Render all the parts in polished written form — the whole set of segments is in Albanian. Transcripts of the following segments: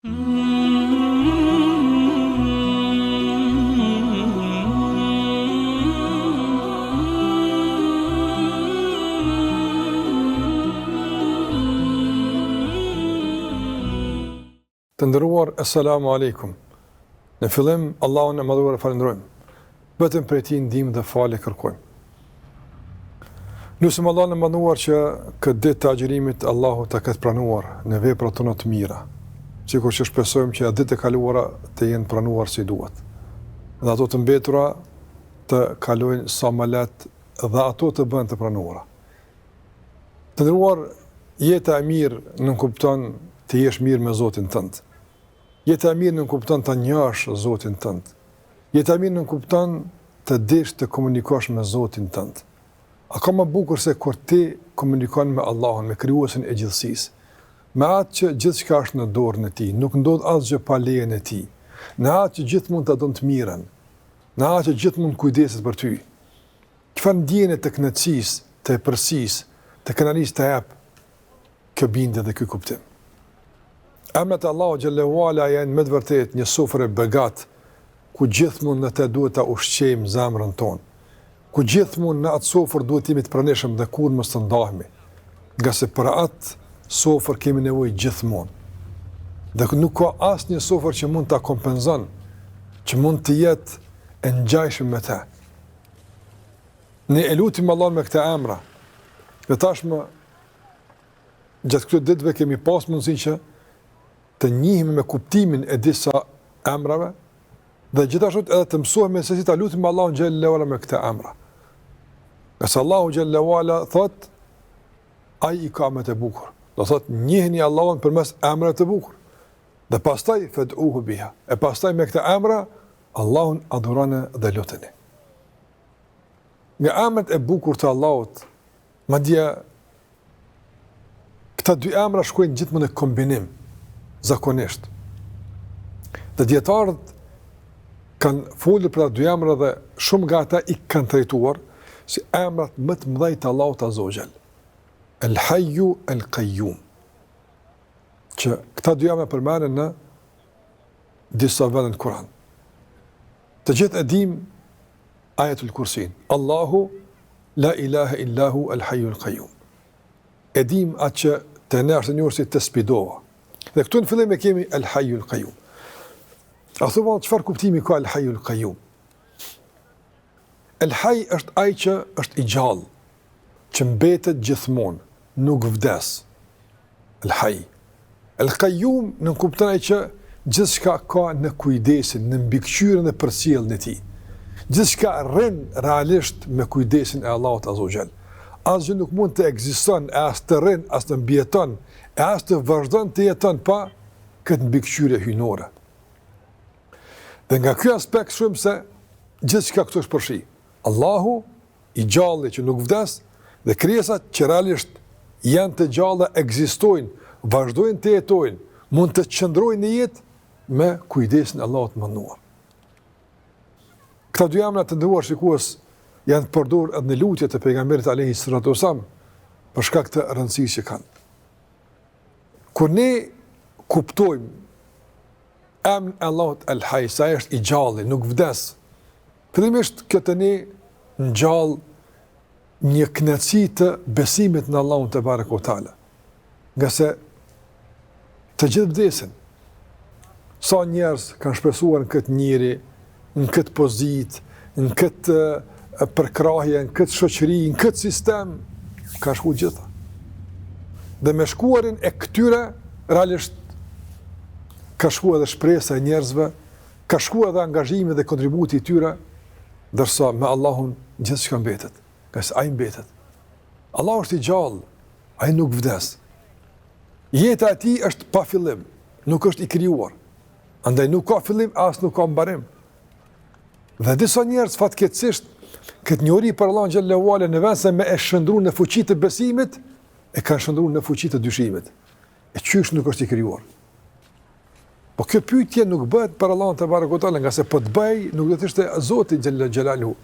Të nderuar, Esselamu Alejkum. Në fillim, Allahun e Madhëruar e falënderojmë. Vetëm prej Tij ndihmë dhe falje kërkojmë. Lusim Allahun e Madhëruar që këtë ditë të agjërimit Allahu ta ketë pranuar në veprat tona të mira, sikur që shpresojmë që edhe ditët e kaluara të jenë pranuar si duhet. Dhe ato të mbetura të kalojnë sa më lehtë dhe ato të bëhen të pranuara. Të nderuar, jeta e mirë nënkupton të jesh mirë me Zotin tënd. Jeta e mirë nënkupton ta njohësh Zotin tënd. Jeta e mirë nënkupton të dish të komunikosh me Zotin tënd. A ka më bukur se kur ti komunikon me Allahun, me Krijuesin e gjithësisë, me atë që gjithçka është në dorën e Tij, nuk ndodh asgjë pa lejen e Tij, në atë që gjithmonë ta don të mirën, në atë që gjithmonë kujdeset për ty. Çfarë ndjenje të kënaqësisë, të epërsisë, të krenarisë të jep kjo bindje dhe ky kuptim? Emrat e Allahut xhelle ue ala janë me të vërtetë një sofër e begatë ku gjithmonë në të duhet ta ushqejmë zemrën tonë, ku gjithmonë në atë sofër duhet të jemi të pranishëm dhe kurrë mos të ndahemi, ngase për atë sofër kemi nevojë gjithmonë. Dhe nuk ka asnjë sofër që mund ta kompenzon, që mund të jetë e ngjashme me të. Ne e lutim Allahun me këta emra. Dhe tashmë gjatë këtyre ditëve kemi pas mundësinë që të njihemi me kuptimin e disa emrave dhe gjithashtu edhe të mësohemi se si ta lutim Allahun xhelle ue ala me këta emra. Ngase Allahu xhelle ue ala thotë ai i ka emrat e bukur. Do thotë njihni Allahun përmes emrave të bukur. Dhe pastaj fed'uhu biha. E pastaj me këta emra Allahun adhurone dhe luteni. Nga emrat e bukur të Allahut, madje këta dy emra shkojnë gjithmonë në kombinim, zakonisht. Dhe dijetarët kanë folur për ata dy emra dhe shumë nga ata i kanë trajtuar si emrat më të mëdhenj të Allahut Azza wa Jall. El Hayyu El Qayyum. Që këta dy emra përmenden në disa vende në Kur'an. Të gjithë e dimë Ajetul Kursin. Allahu la ilaha illa hu el hayyul qayyum. E dimë atë që te ne është e njohur si tesbih-dova. Dhe këtu në fillim e kemi el hayyul qayyum. A thua çfarë kuptimi ka el hayyul qayyum? El hayy është ai që është i gjallë, që mbetet gjithmonë, nuk vdes. El Hayy. El Qayyum nënkupton ai që gjithçka ka në kujdesin, në mbikëqyrjen dhe përcjelljen e tij. Gjithçka rrin realisht me kujdesin e Allahut Azza wa Jall. Asgjë nuk mund të ekziston e as të rrin, as të mbijeton, e as të vazhdon të jeton pa këtë mbikëqyrje hyjnore. Dhe nga ky aspekt shohim se gjithçka këtu është përfshi. Allahu i gjalli që nuk vdes dhe krijesat që realisht janë të gjalla ekzistojnë, vazhdojnë të jetojnë, mund të qëndrojnë në jetë me kujdesin e Allahut të madhëruar. Këta dy emra të nderuar shikues janë përdorur edhe në lutje të pejgamberit alayhi salatu wasallam për shkak të rëndësisë që kanë. Kur ne kuptojmë emrin e Allahut El Hayy, se ai është i gjalli, nuk vdes, Fillimisht kjo te ne ngjall një kënaqësi të besimit në Allahun tebareke ue teala. Ngase të gjithë vdesin. Sa njerëz kanë shpresuar në këtë njeri, në këtë pozitë, në këtë përkrahje, në këtë shoqëri, në këtë sistem, ka shku gjitha. Dhe me shkuarjen e këtyre, realisht, ka shku edhe shpresa e njerëzve, Ka shkuar edhe angazhimi dhe kontributi i tyre, ndërsa me Allahun gjithçka mbetet, ngase Ai mbetet. Allahu është i gjallë, Ai nuk vdes. Jeta e tij është pa fillim, nuk është i krijuar. Andaj nuk ka fillim as nuk ka mbarim. Dhe disa njerëz fatkeqësisht këtë njohuri për Allahun xhelle ue ala në vend se me e shndërru në fuqi të besimit, e kanë shndërru në fuqi të dyshimit. E qysh nuk është i krijuar? Po kjo pyetje nuk bëhet për Allahun tebareke ue teala, ngase po të bëhej nuk do të ishte Zoti xhelle xhelaluhu.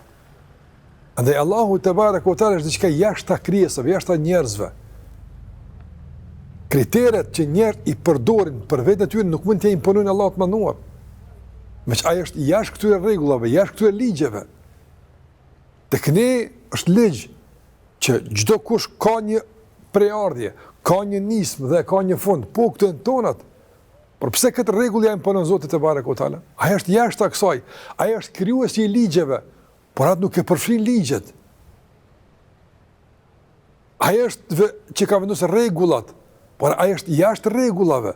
Andaj Allahu tebareke ue teala është diçka jashtë krijesave, jashtë njerëzve. Kriteret që njerëzit i përdorin për veten e tyre nuk mund t'ia imponojnë Allahut të madhëruar. Meqë ai është jashtë këtyre rregullave, jashtë këtyre ligjeve. Tek ne është ligj që çdokush ka një prejardhje, ka një nismë dhe ka një fund, po këto janë tonat. Por pse këtë rregull ia imponon Zotit tebareke ue teala? Ai është jashtë kësaj, ai është krijuesi i ligjeve, por atë nuk e përfshin ligjet. Ai është ve, që ka vendosur rregullat, por ai është jashtë rregullave.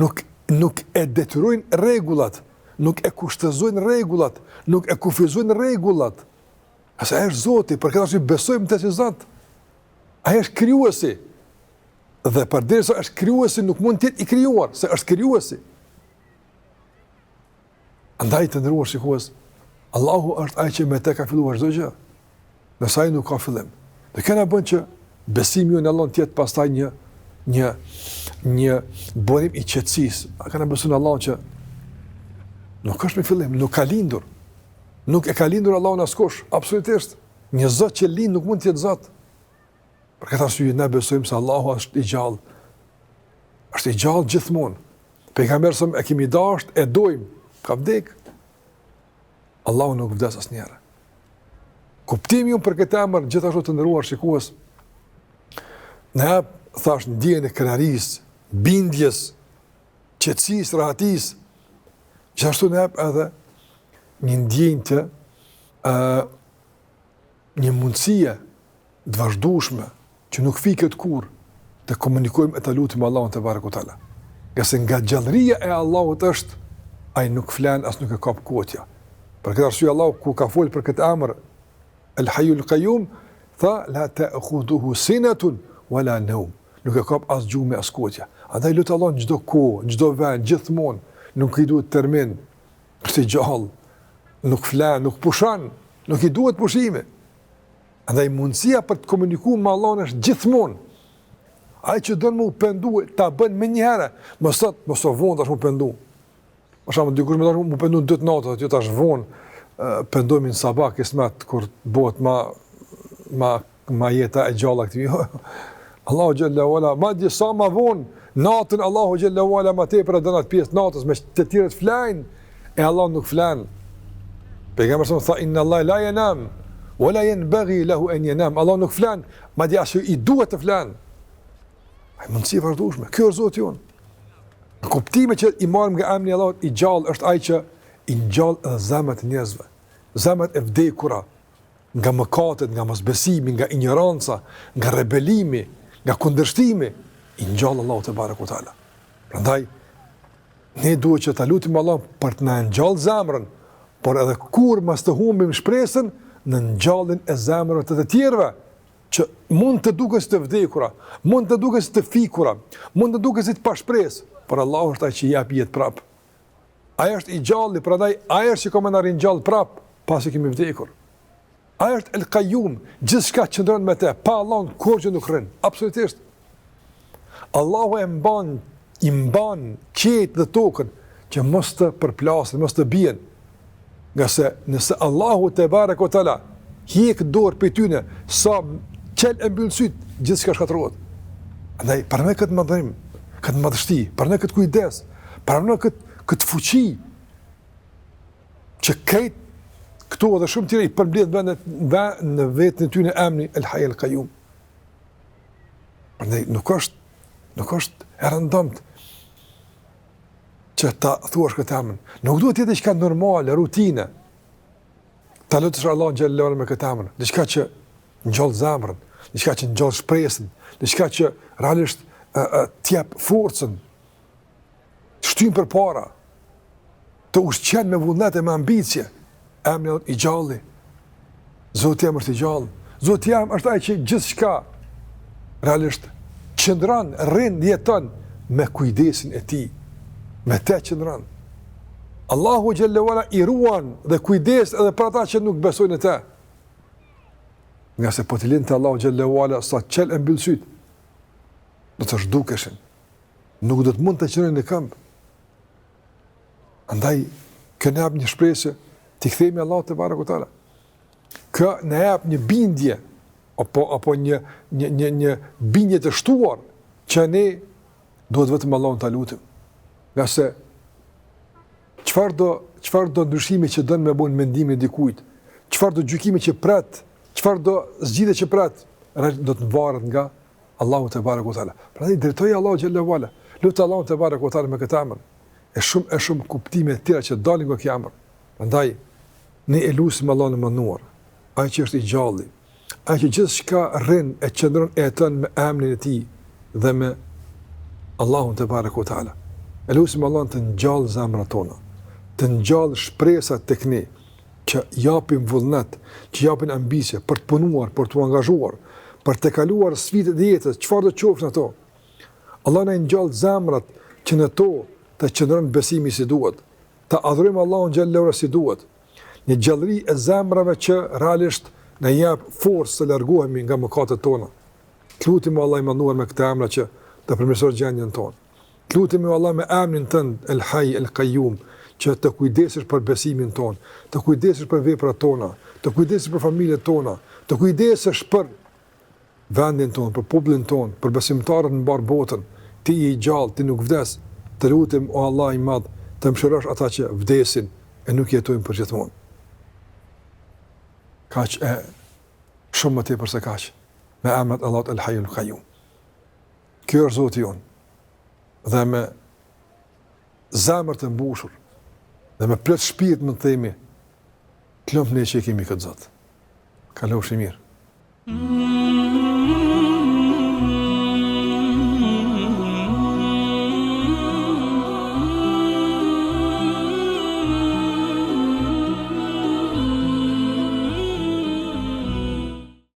Nuk nuk e detyrojnë rregullat, nuk e kushtëzojnë rregullat, nuk e kufizojnë rregullat. Ngase ai është Zoti, për këtë arsye besojmë te si Zot. Ai është krijuesi. Dhe përderisa është krijuesi, nuk mund të jetë i krijuar, se është krijuesi. Andaj të nderuar shikues, Allahu është ai që me të ka filluar çdo gjë. Nëse ai nuk ka fillim. Dhe kjo na bën që besimi jonë në Allahun të jetë pastaj një një një burim i qetësisë. A kanë besuar në Allahun që nuk është me fillim, nuk ka lindur. Nuk e ka lindur Allahun askush, absolutisht. Një Zot që lind nuk mund të jetë Zot. Për këtë arsye ne besojmë se Allahu është i gjallë. Është i gjallë gjithmonë. Pejgamberin s.a.s. e kemi dashtë, e dojmë, ka vdek. Allahu nuk vdes asnjëherë. Kuptimi jonë për këtë emër gjithashtu të nderuar shikues, na jep, thashë, ndjenjën e krenarisë, bindjes, qetësisë, rahatisë, gjithashtu na jep edhe një ndjenjë të uh, një mundësie të vazhdueshme që nuk fiket kurrë të komunikojmë e ta lutim Allahun tebareke ue teala. Ngase nga gjallëria e Allahut është ai nuk flen as nuk e kap kotja. Për këtë arsye Allahu kur ka fol për këtë emër El Hayyul Qayyum tha la ta'khudhuhu sinatun wala nawm. Nuk e kap as gjumi as kotja. Andaj lute Allahun në çdo kohë, në çdo vend, gjithmonë, nuk i duhet termin, është i gjallë, nuk flen, nuk pushon, nuk i duhet pushimi. Andaj mundësia për të komunikuar me Allahun është gjithmonë. Ai që don me u pendu, ta bën menjëherë. Mos thot, mos o vonë tash m'u pendu. Për shembull, dikush më thotë m'u pendu në dy të natës, aty tash vonë, pendohemi në sabah kismet kur bëhet ma ma ma jeta e gjallë aktive. Jo. Allahu xhelle ue ala, madje sa ma vonë, natën Allahu xhelle ue ala ma tepër e don atë pjesë natës, meqë të tjerët flajnë, e Allah nuk flen. Pejgamberi s.a.s. tha inna Allah la yanam wa la yanbaghi lahu an yanam. Allah nuk flen, madje as i duhet të flen. Ai mundësi e vazhdueshme. Ky është Zoti jonë. Në kuptime që i marrim nga emri i Allahut i gjallë është ai që i ngjall edhe zemrat e njerëzve. Zemrat e vdekura nga mëkatet, nga mosbesimi, nga injoranca, nga rebelimi, nga kundërshtimi, i ngjall Allahu tebareke ue teala. Prandaj Ne duhet që ta lutim Allahun për të na ngjallë zemrën, por edhe kurrë mos të humbim shpresën në ngjalljen e zemrave të të tjerëve, që mund të duken si të vdekura, mund të duken si të fikura, mund të duken si të pashpresë, por Allahu është ai që jep jetë prap. Ai është i gjalli, prandaj ai është që ka me na ringjall prap pasi kemi vdekur. Ai është El Qayyum, gjithçka qëndron me të, pa Allahun kurrgjë nuk rrin, absolutisht. Allahu e mban, i mban qiejt dhe tokën që mos të përplasen, mos të bien. Ngase nëse Allahu tebareke ue teala hjek dorë prej tyne, sa çel e mbyll sytë, gjithçka shkatërrohet. Andaj pranoje këtë madhërim, këtë madhështi, pranoje këtë kujdes, pranoje këtë këtë fuqi që krejt këto dhe shumë tjera i përmbledh në në në veten e tyne emri El Hayy El Qayyum. Prandaj nuk është nuk është e rëndomtë që ta thuash këtë emër. Nuk duhet të jetë diçka normale, rutine. Ta lutësh Allahun xhelle ue ala me këtë emër, diçka që ngjall zemrën, diçka që ngjall shpresën, diçka që realisht të jep forcën, të shtyn përpara, të ushqen me vullnet e me ambicie, emri i gjalli, Zoti jem është i gjallë, Zoti jem është ai që gjithçka realisht qëndron, rrin, jeton me kujdesin e tij, me te qëndron. Allahu xhelle ue ala i ruan dhe kujdes edhe për ata që nuk besojnë në te. Ngase po t'i linte Allahu xhelle ue ala sa çel e mbyll sytë, do të zhdukeshin. Nuk do të mund të qëndronin në këmbë. Andaj, kjo na jep një shpresë t'i kthehemi Allahut tebareke ue teala. Kjo na jep një bindje, apo, apo një, një, një, një bindje të shtuar. Që ne duhet vetëm Allahun ta lutim. Ngase çfarëdo çfarëdo ndryshimi që don me bo në mendimin e dikujt, çfarëdo gjykimi që pret, çfarëdo zgjidhje që pret, do të varet nga Allahu tebareke ve teala. Prandaj drejtoju Allahut xhelle ve ala. Lute Allahun tebareke ve teala me këtë emër. E shumë e shumë kuptime të tjera që dalin nga ky emër. Prandaj ne e lusim Allahun e madhëruar, ai që është i gjalli, ai që gjithçka rrin e qëndron e jeton me emrin e tij dhe me Allahun tebareke ve teala. E lusim Allahun të ngjallë zemrat tona, të ngjallë shpresat tek ne, që japin vullnet, që japin ambicie për të punuar, për t'u angazhuar, për të kaluar sfidat e jetës, çfarëdo qofshin ato. Allahu na i ngjall zemrat që në to të qëndron besimi si duhet, të adhurojmë Allahun xhelle ve ala si duhet. Një gjallëri e zemrave që realisht na jep forcë të largohemi nga mëkatet tona. Të lutim o Allah i madhëruar me këto emra që të përmirësosh gjendjen tonë. Të lutim o Allah me emrin tënd El Hayy El Qayyum që të kujdesesh për besimin tonë, të kujdesesh për veprat tona, të kujdesesh për familjet tona, të kujdesesh për vendin tonë, për popullin tonë, për besimtarët në mbarë botën. Ti je i gjallë, ti nuk vdes. Të lutim o Allah i madh, të mëshirosh ata që vdesin e nuk jetojnë përgjithmonë. Kaq e shumë më tepër se kaq, me emrat e Allahut El Hayyul Qayyum. Ky është Zoti jonë. Dhe me zemër të mbushur dhe me plot shpirt mund të themi të lumtë ne që e kemi këtë Zot. Kalofshi mirë.